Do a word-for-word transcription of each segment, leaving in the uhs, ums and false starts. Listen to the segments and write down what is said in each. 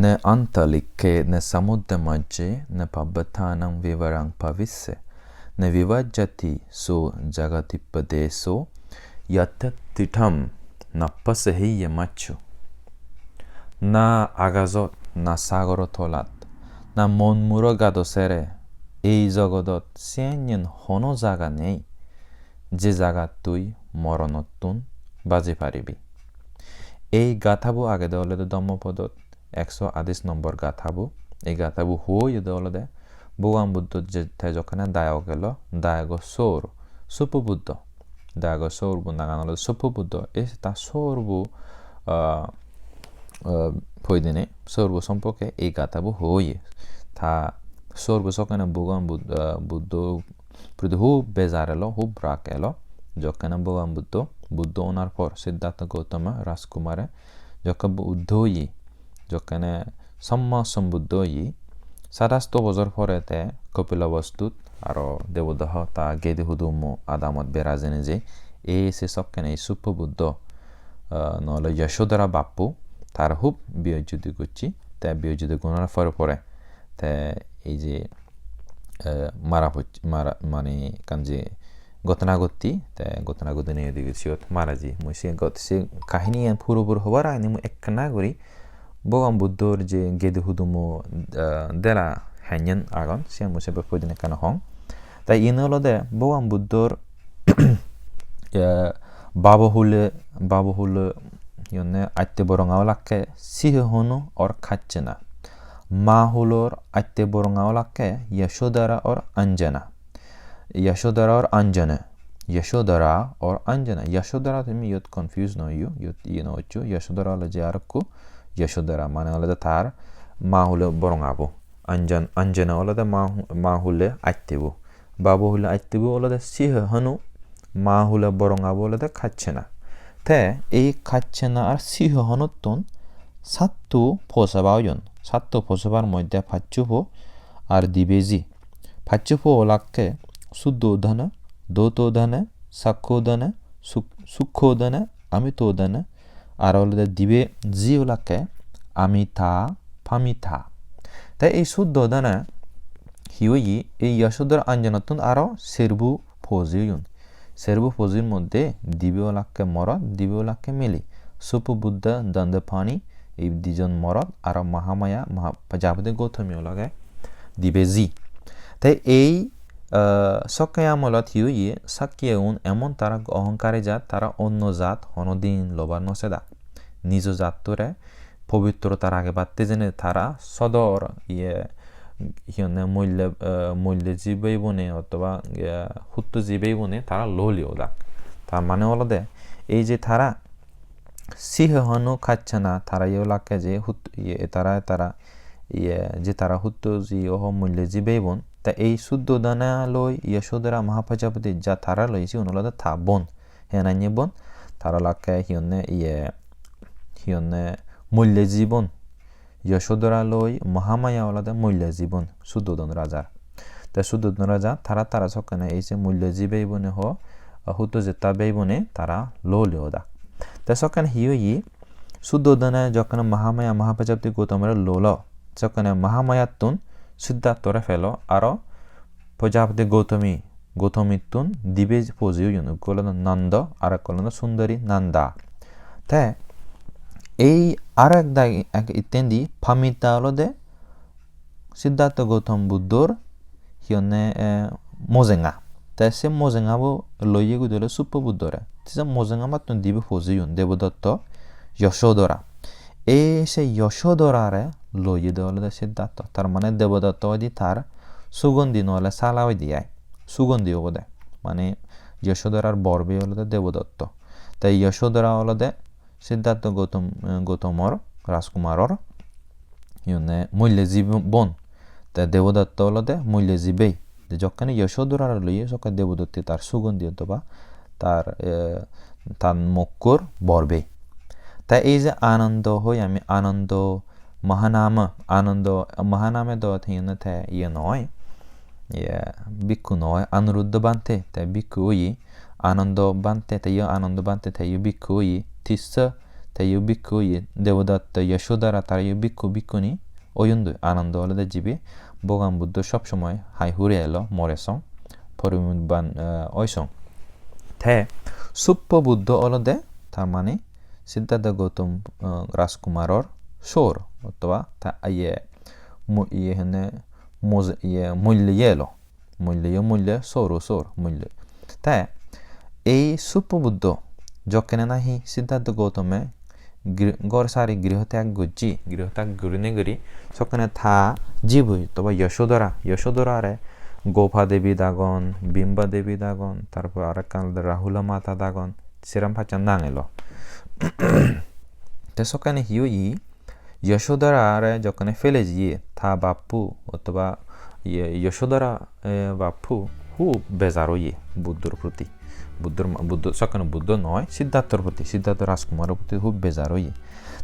Na antalikkhe na samudramajjhe na pabbatānaṃ vivaraṃ pavisse, na vivajjati so jagatippadeso, yattha tiṭṭhaṃ nappasaheyya macchu. Na agajot, na sagoro tolat, na mon muro gado sere, ei jogodot siyen hono jaga nei, je jagat tui moronottun baji paribi. Ei gathabu agede olode Dhammapodot ekso adis nombor gathabu. Ei gathabu hoyede olode Bhogoban Buddho je te jokkene dayok elo, dayogo sor, Suppabuddho. Dayogo sorbo nangan olode Suppabuddho. Ei ta sorbo, ah, ah, hoidene, sorbo somporke ei gathabu hoye. Ta sorbo sokkene Bhogoban Bud-, ah, Buddho proti hub bejar elo, hub rag elo. Jokkene Bhogoban Buddho, Buddho onar por Siddhartha Gautama Rajkumare jokke Buddho oye, jokkene Samma Sambuddho oye, sadasto bojor pore te Kopilabostut aro Debodaho ta gedi hudumo adamot bera jeinei je, ei se sokkene ei Suppabuddho, ah, nole Yashodhara bappu, tar hub biyojjudi gocche, te biyojjudi gonar pore pore te ei je, eh, mara pocche, mara, mane ekkan je ghotona ghotte, te ghotona ghodinei udi siyot mara jeye. Mui se got-, se kahiniyan puro puro hobar agedi mui ekkana guri Bhogoban Buddhor je gedi hudumo, eh, dela henyen agon, siyan mui se bek poidene ekkana hong. Te iyen olode Bhogoban Buddhor, eh, babo hule, babo hule, hi honne, atte boronga olakke Sihohonu or Kachchena. Ma hulor atte boronga olakke Yashodhara or Anjana. Yashodhara or Anjana. Yashodhara or Anjana. Yashodhara tumi iyot confuse no oiyo, iyot iye no occho. Yashodhara ole je arekko Yashodhara, mane olode tar ma hule borongabo. Anjan-, Anjana olode ma hu-, ma hule attebo. Babo hule attebo olode Sihohonu, ma hule borongabo olode Kachchena. Te ei Kachchena ar Sihohonuttun satto po seba oyon. Satto po sebar moddhe paccho po ar dibe ji. Paccho po olakke Suddhodana, Dotodana, Sakkodana, Suk-, Sukkodana, Amitodana, aro olode dibe ji olakke Amita, Pamita. Te ei Suddhodana hi oye, ei Yashodhara Anjanattun aro serbo po ji oyon. Serbo po jir moddhe dibe olakke morot, dibe olakke mile. Suppabuddha, Dandapani, ei dijon morot, aro Mahamaya, Maha-, Prajapati Gotomi olage dibe ji. Te ei, ah, Sakya amolot hi oye, Sakyagun emon tara ohonkari jat, tara onno jat honodin lobar no sedak. Nijo jattore pobitrota ragebatte jene tara sodor iye, hi honne, mulle, eh, mulle jibei bone otoba, eh, hutto jibei bone tara loli odak. Tar mane olode ei je tara Sihohonu Kachchena tara iye olakke je hut-, iye, tara, tara iye je tara hutto ji oho mulle jibei bon. Ta ei Suddhodana loi Yashodhara Mahaprajapati ja tara loi sigun olode ta bon. Henanye bon, tara olakke hi honne iye, hi honne mulle ji bon. Yashodhara loi Mahamaya olode mulle ji bon Suddhodon rajar. Te Suddhodon raja tara tara sokkene ei se mulle ji bei bone ho, hutto jetta bei bone tara loli odak. Te sokkene hi oye, Suddhodone jokkene Mahamaya Mahaprajapati Goutomore lolo, sokkene Mahamayattun Siddharthore pelo, aro Prajapati Goutomi, Goutomittun dibe po ji oyon, ekko olode Nanda, aro ekko olode Sundari Nanda. Te ei aro ek dagi, ek ittendi Pamita olode Siddhartha Gautam Buddhor hi honne, eh, mojenga. Te se mojengabo loye guri ole Suppabuddhore. Te se mojengabattun dibe po jeyon, Debodotto, Yasodhara. Ei se Yasodharare loye de olode Siddhartha. Tar mane Debodotto hoide tar sugondi no ole sala hoide ai. Sugondi obode. Mane Yasodharar bor bei olode Debodotto. Te Yasodhara olode Siddhartha Gautam, eh, Gautamor, Rajkumaror, hi honne, molle jibon. Te Debodotto olode molle jibei. Te jokkene Yasodharare loye sokke Debodotto tar sugondi otoba tar, eh, tar mokkor bor bei. Te ei je Anando hoi ami, Anando Mahanama, Anando Mahaname do te hi honne te iye noi. Iye, bhikkhu noi, Anuruddha Bhante, te bhikkhu oye, Anando Bhante, te yo Anando Bhante, te yo bhikkhu oye, Tissa, Te yo bhikkhu oye, Debodotto, Yasodhara tara yo bhikkhu bhikkhuni oyondoi. Anando olode jibe Bhogoban Buddho sob somoi hai hure elo, more song, porinirban, eh, oi song. Te Suppo Buddho olode, tar mane Siddhartha Gautam, eh, Rajkumaror sor, othoba ta iye, mu-, iye henne moj-, iye mulye elo. Mulye yo mulye, sor o sor, mulye. Te ei Suppo Buddho jokkene nahi Siddhartha Gautame gri-, ghor sari griho tyag gojje, griho tyag gurine guri sokkene ta jiboi, othoba Yasodhara, Yasodharare Gopa Devi dagon, Bimba Devi dagon, tarpor arekkan Rahula Mata dagon, seran pachan nang elo. Te sokkene hi oye? Yasodharare jokkene pele jiye, ta bappu, othoba iye, Yasodhara, eh, bappu hub bejar oye Buddhor proti. Buddhor ma-, Buddho, sokkene Buddho noi, Siddharthor proti, Siddhartha Rajkumaror proti hub bejar oye.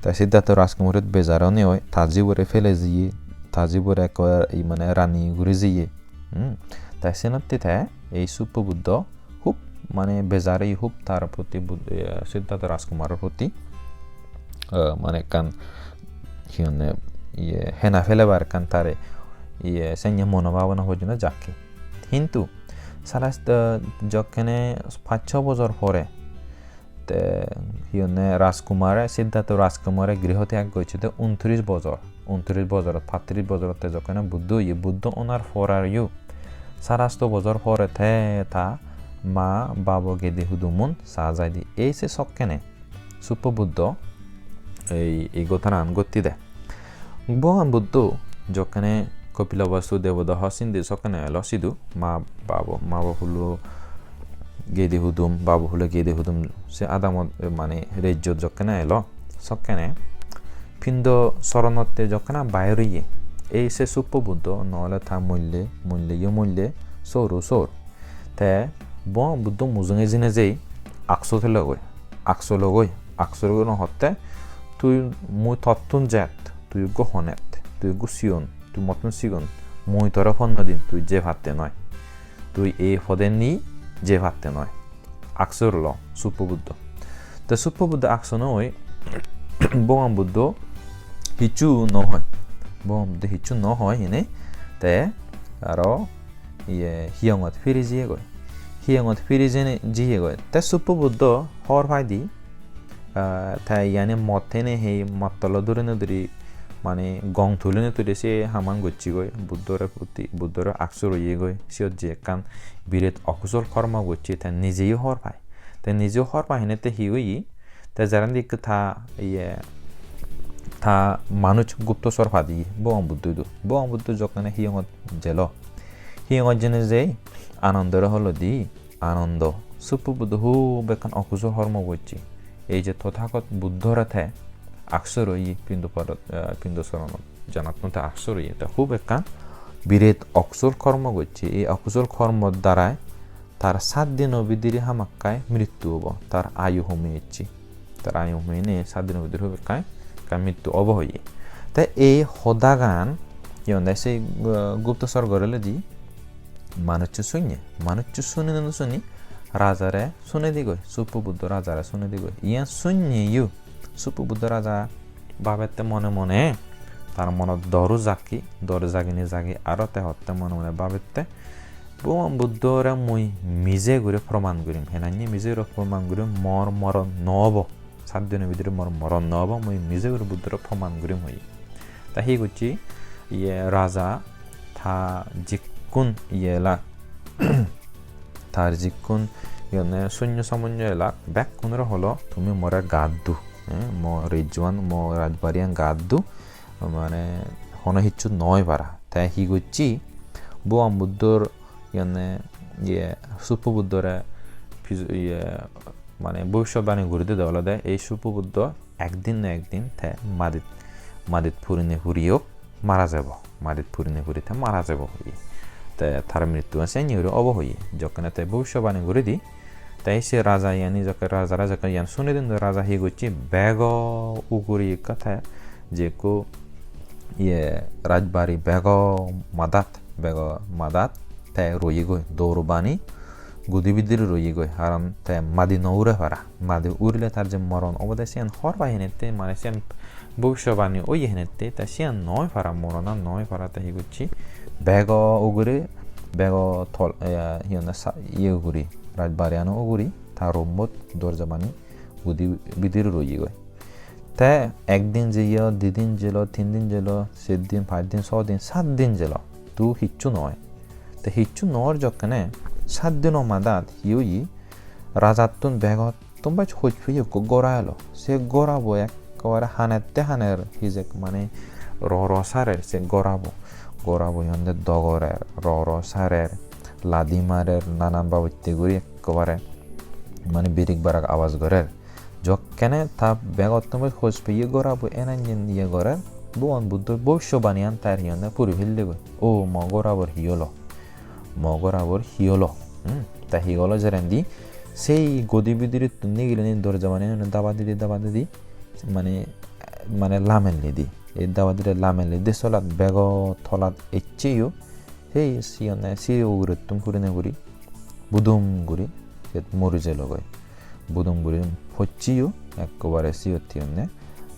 Ta Siddhartha Rajkumar bejar onei oi, ta jibore pele jiye, ta jibore ekko, i mane rani guri jiye. Hmm. Ta senotte te ei Suppo Buddho hub mane bejar oye, hub tar proti Bud-, eh, Siddhartha Rajkumaror proti, eh, mane ekkan hi honne, iye, hena pelebar ekkan tare, iye, senne monobhabona pojjonto jakke. Hintu sara, eh, jokkene pach so bojor pore te hi honne Rajkumare, Siddhartha Rajkumare griho tyag gocche de untris bojor. Untris bojorot, patris bojorot te jokkene Buddho oye, Buddho onar por areyo sarasto bojor pore te ta ma babo gede hudumun sa jaide. Ei se sokkene Suppo Buddho ei, ei ghotonan ghottide. Bhogoban Buddho jokkene Kopilavastu Debodaho sindi sokkene elo sidu, ma babo, ma babo hulo gede hudum, babo hulo gede hudum se adamot, eh, mane rejjot jokkene elo, sokkene pindo soronotte jokkene bair oye, ei se Suppo Buddho, no ole ta mulye, mulye yo mulye, sor o sor. Te Bhogoban Buddho mujunge jeinei jei akso telogoi, akso logoi, akso logoi no hotte, tui mui tottun jet, tui ekko honet, tui ekko sigon, tui mottun sigon, mui tore ponno dim, tui jei patte noi. Tui ei podendi jei patte noi. Aksor lo Suppo Buddho. Te Suppo Buddho akso no oi, Bhogoban Buddho hissu no hoi. Bhogoban Buddho hissu no hoi hine, te aro iye hiyongot piri jiyegoi. Hiyongot piri jene jiyegoi. Te Suppo Buddho hobor paide, ah, te iyani mot hene he mottolo durine duri, mane gong tuline tuli se haman gocchegoi, Buddhore proti, Buddhore aksur oyegoi, siyot je ekkan biret okusol kormo gocche, te nijeyo hobor pai. Te nijeyo hobor pai hene te hi oye? Te jarendi ekko ta, iye, ta manuj guptosor padi Bhogoban Buddho idu. Bhogoban Buddho jokkene hiyongot jelo. Hiyongot jeinei jei Anandore holodi, Anando, Suppo Buddho hub ekkan okusol hormo gocche. Ei je Tothagot Buddhore te aksor oye pindo padot, eh, pindo soronot, janatno te aksor oye, te hub ekkan biret okusol kormo gocche. Ei okusol kormor darai tar sat dino bidire hamakkai mrittu obo, tar ayu homi ecche. Tar ayu homi ene sat dino bidire hub ekkai, ekkai mrittu obo hoye. Te ei hodagan, hi honde, sei, uh, gupto sorgore lodi manuccho sunye, manuccho suni no suni rajare sunedi goi, Suppo Buddho rajare sunedi goi. Iyan sunye yu Suppo Buddho raja babette mone mone, tar monot doru jakki, dor jagine jagi aro te hotte mone mone babette, Bhogoban Buddhore mui mije guri proman gurim, henanye mije guri proman gurim, mor moron no obo. Sat dino bidire mor moron no obo, mui mije guri Buddhore proman gurim hoye. Ta hi gocche, iye raja ta jikkun iye elak, tar jikkun iyone sunyo samunyo elak, bekkunore holo tumi more gat do, eh, mo rejjoan, mo rajbariyan gat do, mane hono hissu noi para. Te hi gocche, Bhogoban Buddhor iyone, iye, Suppo Buddhore pij-, iye, mane bobissobani guri dede olode ei Suppo Buddho ekdin na ekdin te madit, madit purine puriyok mara jebo, madit purine puri te mara jebo hoye. Te tar mrittuan senne guri obo hoye, jokkene te bobissobani guri di. Te se raja iyani jokke, rajare jokke iyan suni din, raja hi gocche, bego uguri ekka te je ekko iye rajbari bego madat, bego madat te royegoi, dor bani gudi bidire roye goi, karon te madi no ure para. Madi urile tar je moron obode siyan hor pai henette, mane siyan bobissobani oye henette, te siyan noi para, moronan noi para, te hi gocche, bego ugure, bego tol, eh, hi honne sa-, iye ugure, rajbariano ugure, ta roomot dorjabani gudi bidire roye goi. Te ekdin jeyo, didin jelo, tin din jelo, ser din, pach din, so din, sat din jelo, tu hissu noi. Te hissu nor jokkene sat dino madat hi oye, rajattun begottun bej hoj peye ekko gora elo. Se gorabo ekkobare hanette haner hijek, mane ro ro sarer se gorabo. Gorabo hi honde dogorer, ro ro sarer, ladi marer, nanan babotte guri ekkobare mane birik barak abaj gorer. Jokkene ta begottun bej hoj peye gorabo enanyen iye gorer, Bhogoban Buddho bobissobaniyan tar hi honne puri pelle goi. O, mo gorabor hi olo? Mo gorabor hi olo? Hmm? Ta hi olo jerendi, sei gudi bidirettun nigilinei dorjabani honne daba didi, daba didi, mane, mane lamellidi. Ei daba didi lamellidi solat bego tolat eccheyo, sei siyone siyo ugurettun purine guri, budum guri, siyot mori jelogoi. Budum guri poccheyo, ekkobare siyot hi honne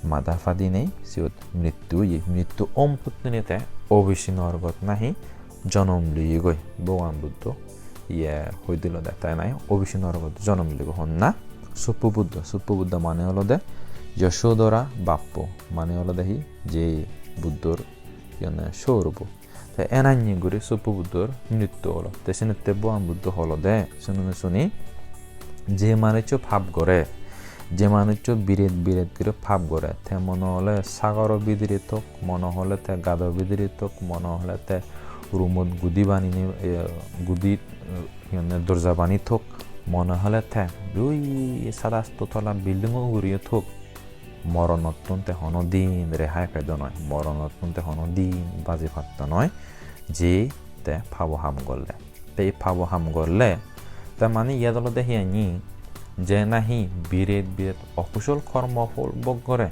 mada padinei siyot mrittu oye. Mrittu om puttune te obisi norgot nahi jonom liyegoi. Bhogoban Buddho iye hoi dilo de, te nahi obisi norgot jonom liyegoi. Honna? Suppo Buddho. Suppo Buddho mane olode Yasodhara bappo, mane olode hi, je Buddhor hi honne sourbo. Te enanye guri Suppo Buddhor mrittu olo. Te senotte Bhogoban Buddho holode, sunone suni, je manuccho pap gore, je manuccho biret biret guri pap gore, te mone hole sagoro bidire thok, mone hole te gado bidire thok, mone hole te roomot gudi banine, eh, gudi, eh, hi honne, dorja bani thok, mone hole te ui sadasto tola building-o uguriyo thok, moronottun te hono din rehai pedo noi, moronottun te hono din baji patto noi, je te pabo ham gorle. Te ei pabo ham gorle, te mane iyot olode hi anni, je nahi biret biret okusol kormo phol bhog gore,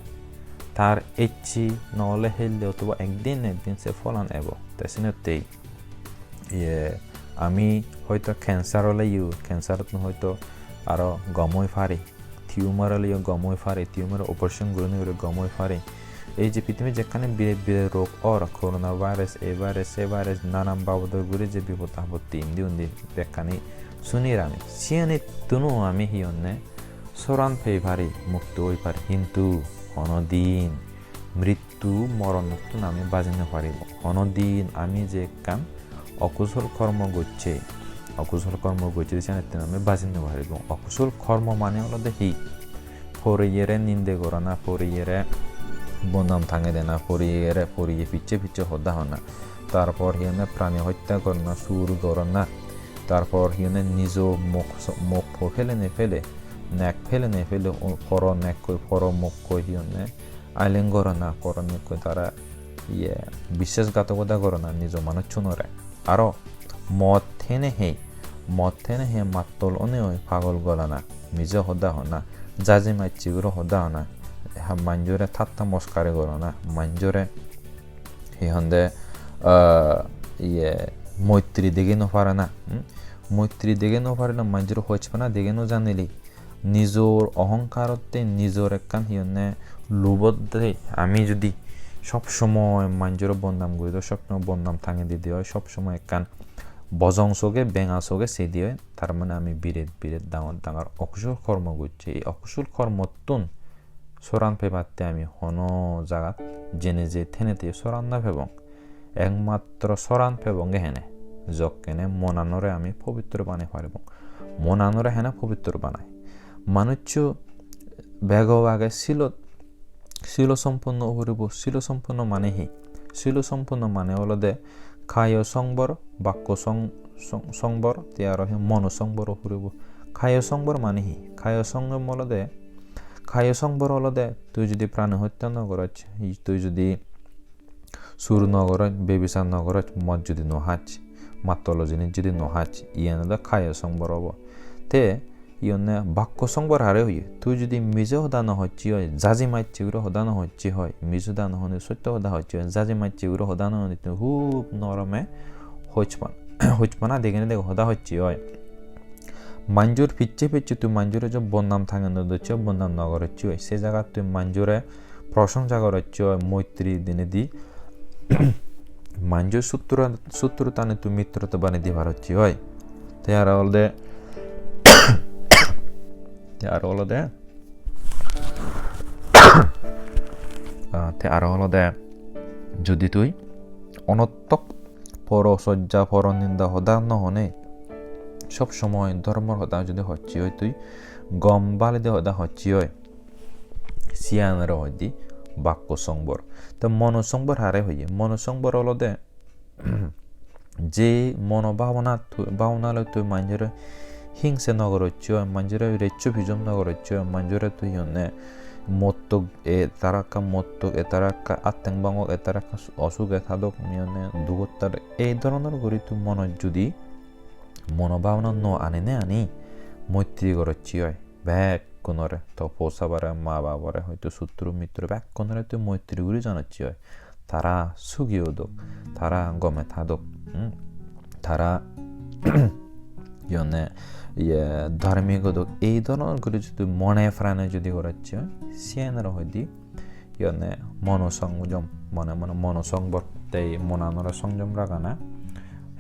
tar ecche no ole helle otoba ekdin ekdin se pholan ebo. Te senottei iye, ami hoito cancer oleyo, cancer-ottun hoito aro gom oi pari, tumor oleyo gom oi pari, tumor operation gurinei guri gom oi pari. Ei je pittimit jekkani biret biret rog or, corona virus, ei virus, sei virus, nanan babodor guri je bipod apotti indi undi bekkani sunir ami. Siyanittun-o ami hi honne soran pei pari, mukto oi pari. Hintu hono din mrit- tu moronottun ami baji no paribong. Hono din ami je ekkan okusol kormo gocche, okusol kormo gocche de siyanottun ami baji no paribong. Okusol kormo mane olode hi? Poriyere ninde gorana, poriyere bodnam tange dena, poriyere, poriye picche picche hoda hona. Tarpor hi honne prani hotta gorana, sur gorana. Tarpor hi honne nijo mok so-, mok po pele ne pele, nek pele ne pele, o-, poro nekkoi, poro mokkoi hi honne aileng gorana, poro nekkoi tara iye biswasghatokota gorana nijo manuchchunore. Aro mot hene hei, mot hene hei mattol onei oi pagol golana, mije hoda hona, jaji macche guri hoda hona, ha, manjore tatta moskari gorana, manjore hi honde, ah, iye, moitri dege no parana, hm? Moitri dege no parile, manjore hochpana dege no janile, nijor ohongkarotte, nijor ekkan hi honne lubotte ami judi sob somoi manjore bodnam guri do, sob somoi bodnam tange dide oi, sob somoi ekkan bojong soge, benga soge sedi oi, tar mane ami biret biret dangor dangor okusol kormo gocche. Ei okusol kormottun soran pebatte ami hono jagat jene je tene te soran no pebong. Ekmatro soran pebonge hene, jokkene monanore ami pobitro banei paribong. Monanore hene pobitro banai? Manuccho bego age silot, silo sompunno uribo. Silo sompunno mane hi? Silo sompunno mane olode kayo songbor, bakko song-, song-, songbor, te aro hi mono songbor uribo. Kayo songbor mane hi? Kayo songbor olode, kayo songbor olode tui judi prani hotta no goroj, tui judi sur no goroj, bebisar no goroj, mot judi no haj, mattolo jinis judi no haj, iyen olode kayo songbor obo. Te iyonne bakko songbor hare hoye, tui judi mije hoda no hocche oi, jaji macche guri hoda no hocche oi, mije hoda no hone sotto hoda hocche oi, jaji macche guri hoda no hone tui hub norome hojpan-, hojpana degene dege hoda hocche oi. Manjor picche picche tui manjore je bodnam tange no docche oi, bodnam no gorocche oi, se jagat tui manjore prosongsa gorocche oi, moitri dinedi manjor sutru, sutrutani tui mitrote banei di parocche oi. Te aro olode, te aro olode, ah, te aro olode, judi tui onottok poro sojja, poro ninda hoda no honei, sob somoi dhormor hoda judi hocche oi, tui gom baledi hoda hocche oi, siyanore hoide bakko songbor. Te mono songbor hare hoye? Mono songbor olode je mono bhabona tu-, bhabona loi tui manjore hingse no gorocche oi, manjore reccho pijom no gorocche oi, manjore tui hi honne mottok, e tara ekka mottok, e tara ekka atteng bangok, e tara ekka osuge thadok, hi honne dugot thadok, ei dhoronor guri tui monot judi mono bhabona no anine ani moitri gorocche oi, bekkunore, to posabare, ma babore, hoito sutru mitru bekkunore tui moitri guri janocche oi, tara sugi odok, tara gome thadok, hmm? Tara hi honne, iye, dharmik odok, ei dhoronor guri judi mone prane judi gorocche oi, siyanore hoide hi honne mono songjom, mone mone mono songbor, te monanore songjom ragana,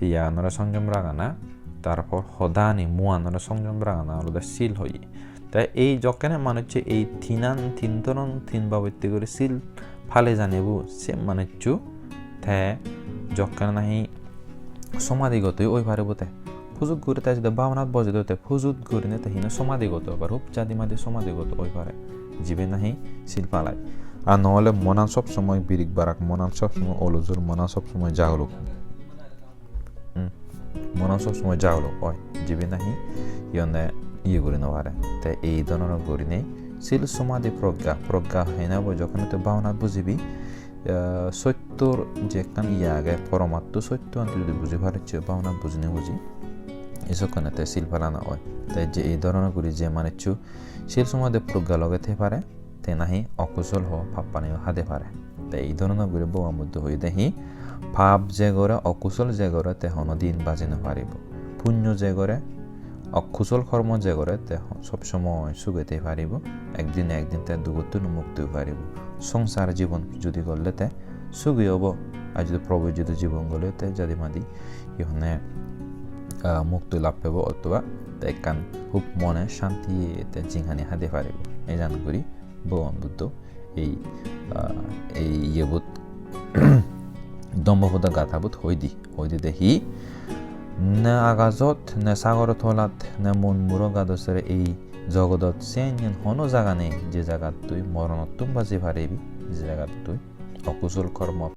hiyanore songjom ragana, tarpor hodani muanore songjom ragana olode sil hoye. Te ei jokkene manuccho ei tinan, tin dhoron, tin babotte guri sil pale janibo, se manuccho te jokkene nahi somadhigoto oi paribo te. Pujut guri te jodi bhabonat bojede te pujut gurinei te hine somadhigoto oi pare, hub jadi madi somadhigoto oi pare, jibe nahi sil palai. Ar no ole monan sob somoi birik barak, monan sob somoi olojur, monan sob somoi jaguluk. Hmm. Monan sob somoi jaguluk oi, jibe nahi hi honne iye guri no pare. Te ei dhoronor gurinei sil somadhi progga, progga hene obo, jokkene tui bhabonat bojibi, eh, sottor je ekkan iye age, poromatto sottoan tui jodi buji parocche, bhabonat bujinei buji, ei sokkene te sil palana oi. Te je ei dhoronor guri je manuccho sil somadhi progga loge thei pare, te nahi okusol ho pappaniyo hade pare. Te ei dhoronor guri Bhogoban Buddho hoyede hi, pap je gore, okusol je gore, te hono din baji no paribo. Punyo je gore, okusol kormo je gore, te ho-, sob somoi suge thei paribo. Ekdin ekdin te dugottun mukti oi paribo. Songsar jibon judi gorle te sugi obo. Ar judi probojito jibon gorle te jadi madi hi honne, ah, mukti lab pebo, othoba te ekkan hub mone shanti te jinghani hade paribo. Ejan guri Bhogoban Buddho ei, ah, ei iyebot Dhammapada gathabot hoide, hoide de hi, ne agajot, ne sagoro tolat, ne mon muro gado sere, ei jogodot sen yen hono jaga nei, je jagat tui moronottun baji paribi, je jagat tui okusol kormo